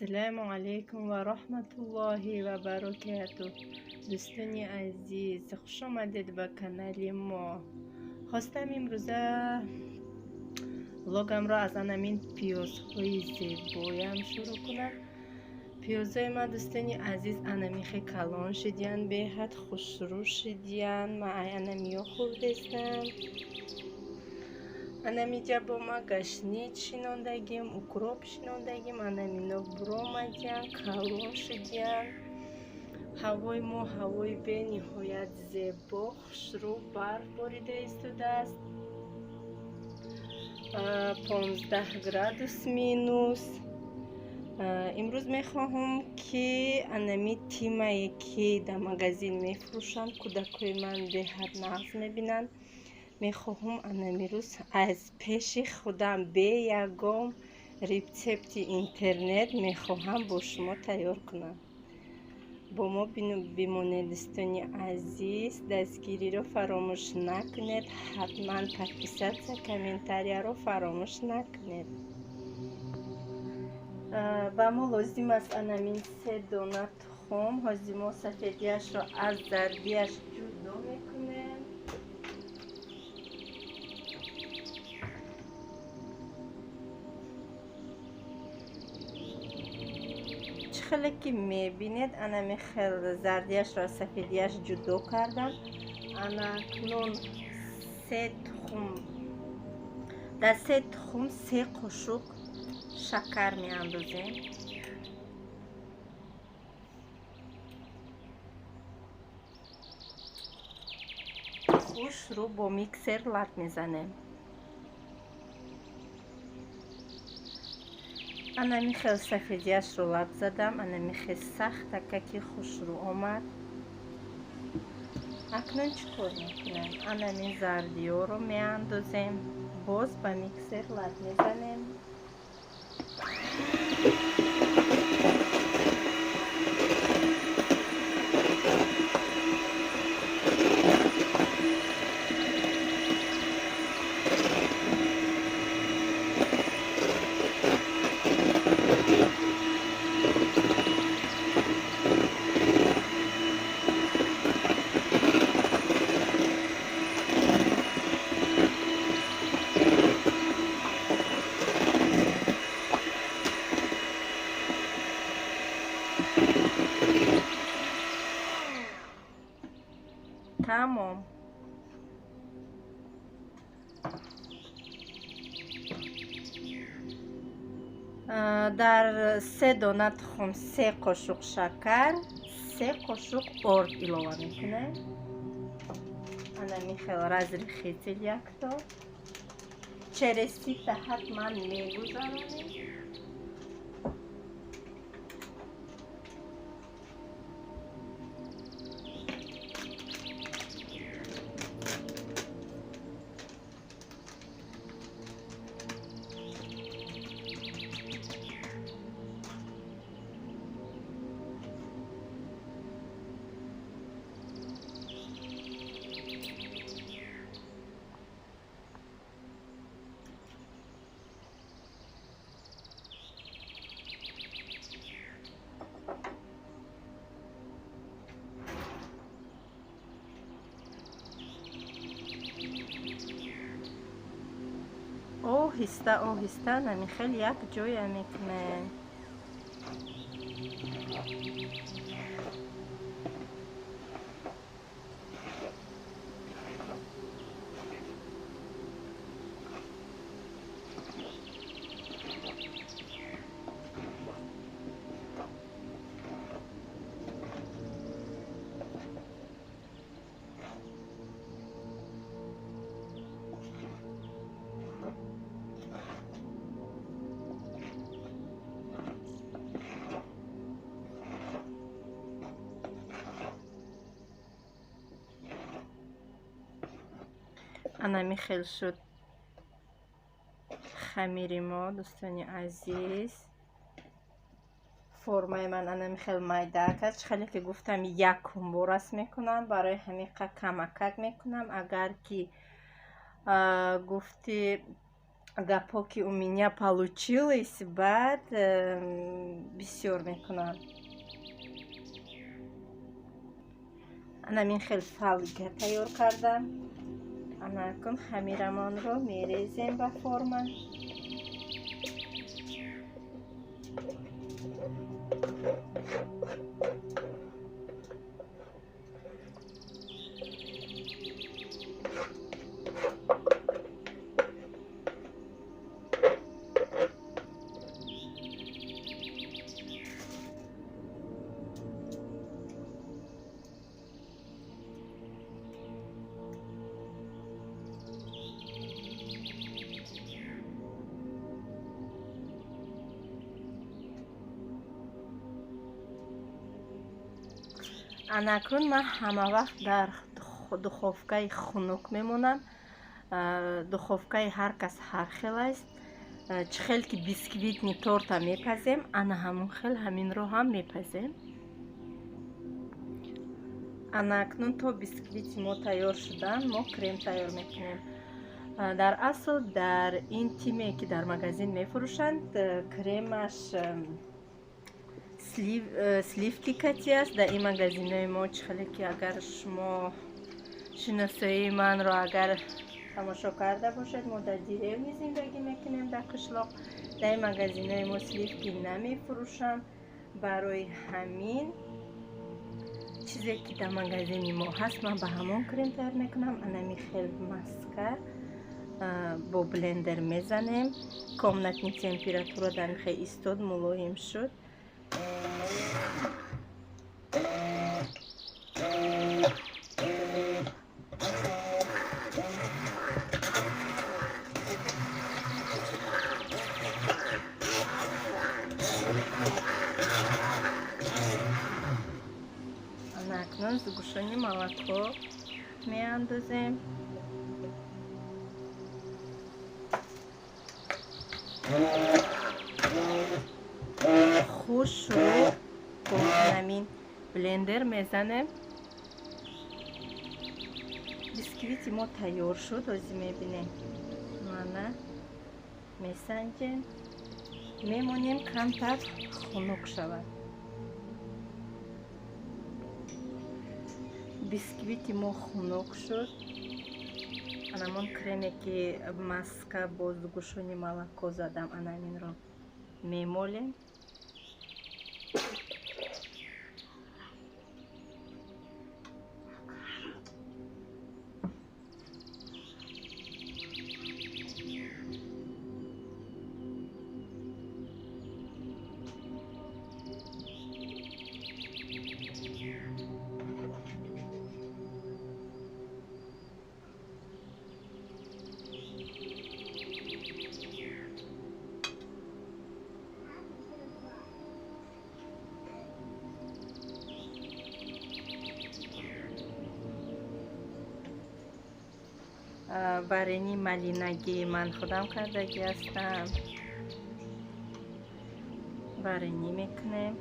Ассалому алайкум ва раҳматуллоҳи ва баракатуҳ. Дӯстони азиз, хуш омадед ба канали мо. Хостам имрӯза влогамро аз анамин пиёзҳои зебоям шурӯъ кунам. Пиёзҳои ман, дӯстони азиз, анамихе калон шидиян, беҳад хушрӯ шидиян. Ман ай анамиё хӯрдестам. Анамиҷа бо ма гашнич шинондагим, укроп шинондагим, анамино буромадиян, калон шудиян. Ҳавои мо ҳавои бениҳоят зебо, хушрӯ, барф борида истодааст. 15 градус минус. Имрӯз мехоҳам, ки анами тимае, ки дар магазин мефурӯшанд, кӯдакҳои ман беҳад нағз мебинанд. Мехоҳам анамирӯз аз пеши худам бе ягон рецепти интернет мехоҳам бо шумо тайёр кунам. Бо мо бимонед, дӯстони азиз, дастгириро фаромӯш накунед, ҳатман подписаться, комментарияро фаромӯш накунед. Ба мо лозим аст анамин се дона тухм. Ҳозир мо сафедияшро аз зардияш ҷудо мекунем. Чӣ хеле ки мебинед, анами хел зардияшро аз сафедияш ҷудо кардам. Ана акнун се тухм, дар се тухм се қошуқ шакар меандозем. Хушрӯ бо миксер лат мезанем. Анами хел сафедияшро лат задам, анами хел сахтака ки хушрӯ омад. Акнун чӣ кор мекунем? Анами зардиёро меандозем, боз ба миксер лат мезанем. Тамом. Дар се дона тухм се қошуқ шакар, се қошуқ орд илова мекунем. Анами хел разрыхлитель якто. Через сито ҳатман мегузаронем. Оҳиста оҳиста намихел як ҷоя мекунем. Анами хел шуд хамири мо, дӯстони азиз. Формаи ман анами хел майдаак аст. Чӣ хеле ки гуфтам, якум бор аст мекунам, барои ҳамиқа камакак мекунам. Агар ки гуфти Гапҳо ки у меня получилось, баъд бисёр мекунам. Анамин хел фольга тайёр кардам. Анакун хамирамонро мерезем ба форма. Анакун ман ҳамавақт дар духовкаи хунук мемонам. Духовкаи ҳар кас ҳар хел аст. Чӣ хел ки бисквитный торта мепазем, ана ҳамон хел ҳаминро ҳам мепазем. Ана акнун то бисквити мо тайёр шудан, мо крем тайёр мекунем. Дар асл дар ин тиме ки дар магазин мефурӯшанд, кремаш сливки кати аст. Дар ин магазинҳои мо чӣ хеле ки агар шумо шиносоии манро агар тамошо карда бошед, мо дар деревня зиндагӣ мекунем, дар қишлоқ. Дар ин магазинҳои мо сливки намефурӯшанд. Барои ҳамин чизе ки дар магазини мо ҳаст, ман ба ҳамон крем тайёр мекунам. Анами хел маска бо блендер мезанем. Комнатный температура дар хел истод, мулоим шуд. Акнун сгущённое молоко меандозем. Хушрӯ бо ҳамин блендер мезанем. Бисквити мо тайёр шуд, ҳозир мебинем. Мана месанҷем, мемонем камтар хунук шавад. Бисквити мо хунук шуд. Анамон креме ки маска бо сгущённое молоко задам, анаминро мемолем. Варенье малинагӣ ман худам кардагӣ ҳастам. Варенье мекунем.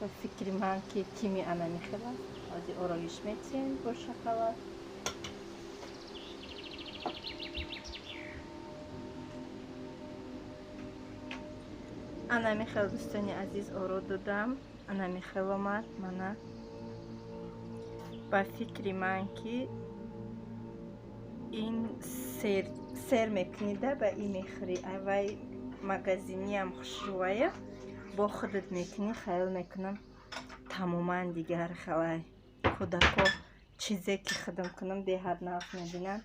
Ба фикри ман ки тими ана михел аст. Ҳозир ороиш метиҳем бо шоколад. Ана михел, дӯстони азиз, оро додам. Ана михел омад. Мана ба фикри ман ки ин сер мекунида, ба ин мехӯрӣ. Аввай магазиниам хушрӯвая, бо худат мекунӣ, хаёл мекунам тамоман дигар хелай. Кӯдако чизе ки худам кунам беҳад нағз мебинанд.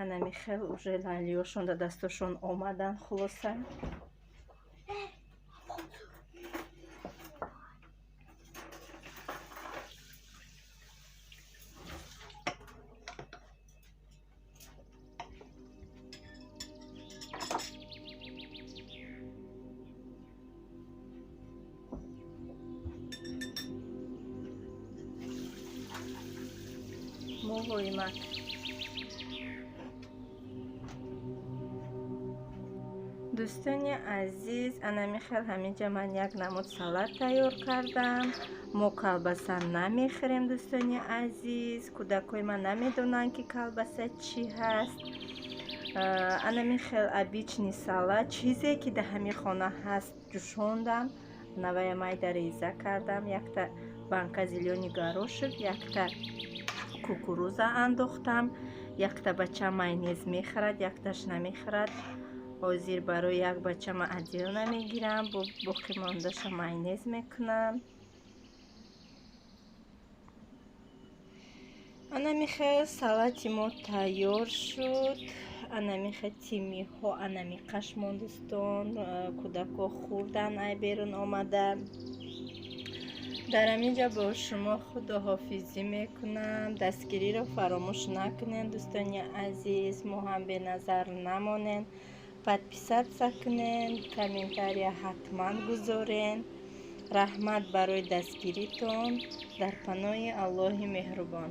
Ана михел уже лалиёшон дар дастошон омадан хулоса. Бачаҳои ман. Дӯстони азиз, анами хел ҳаминҷа ман як намуд салат тайёр кардам. Мо колбаса намехӯрем, дӯстони азиз. Кӯдакҳои ман намедонанд, ки колбаса чӣ ҳаст. Анами хел обычный салат, чизе ки дар ҳамин хона ҳаст, ҷӯшондам. Навая майда реза кардам, якта банка зелёный горошек, якта кукуруза андохтам. Якта бача майонез мехӯрад, якташ намехӯрад. Ҳозир барои як бача ман отдельно мегирам, боқӣ мондаша майонез мекунам. Анами хел салати мо тайёр шуд. Анами хел тимиҳо анами қашмон, дӯстон, кӯдакҳо хӯрдан ай берун омада. Дар ҳамин ҷа бо шумо худоҳофизӣ мекунам. Дастгириро фаромӯш накунед, дӯстони азиз. Мо ҳам беназар намонед. Подписаться кунед, комментария ҳатман гузорен. Раҳмат барои дастгиритон. Дар паноҳи Аллоҳи меҳрубон.